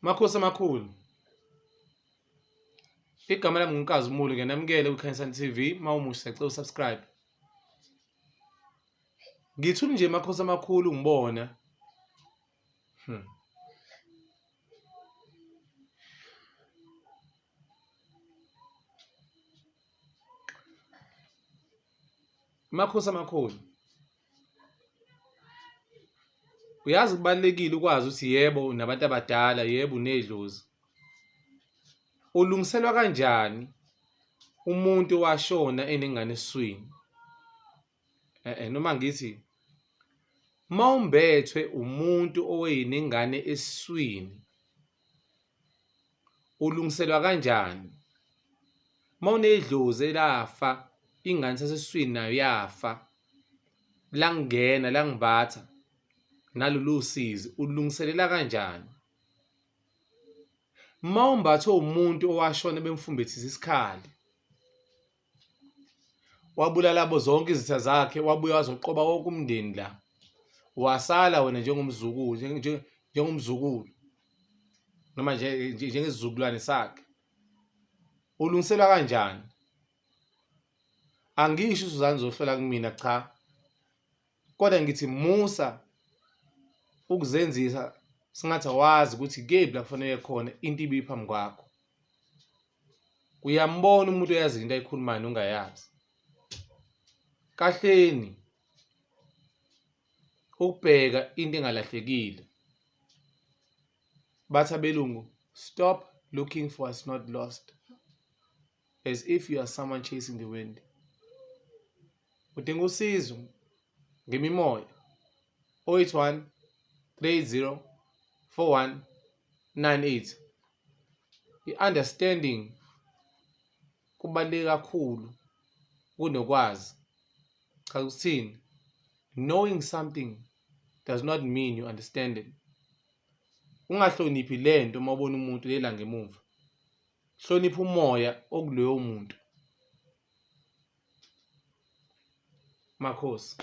Makhosi amakhulu. Igama lami nguNkazimulo ngiyanamukela kwiKhanyisani TV. Uma umusha siyacela usubscribe. Ngithuli nje makhosi amakhulu ngibona. Makhosi amakhulu. Uyazi kubalulekile ukwazi ukuthi yebo unabantu abadala, yebo unedlozi. Ulungiselwa kanjani umuntu owashona enengane esiswini? Eh noma ngithi mawumbethwe umuntu owayenengane esiswini ulungiselwa kanjani? Mawunedlozi elafa ingane isasesiswini nayo yafa langena langimbatha nalolu sizi ulungiselela kanjani? Mawumbathwe umuntu owashona bemfumbethisa isikhali wabulala bo zonke izitha zakhe wabuya wazoqoba wonke umndeni la wasala wena njengomzukulu njengomzukulu noma njengesizukulwane sakhe ulungiselwa kanjani angisho usuzane uzohlola kumina cha kodwa ngithi musa ukuzenzisa singathi awazi ukuthi kephi la kufanele khona into ibiphambi kwakho Uyambona umuntu oyazi into ayikhulumayo nongayazi. Kahleni ukubheka into engalahlekile. Bathi abelungu stop looking for what's not lost as if you are someone chasing the wind. Udinga usizo ngemimoya 081 380 4198. I-understanding kubaluleke kakhulu kunokwazi. Chaza ukuthini? Knowing something does not mean you understand it. Ungahloniphi le nto uma ubona umuntu lela ngemuva. Hlonipha umoya okuloyo muntu. Makhosi.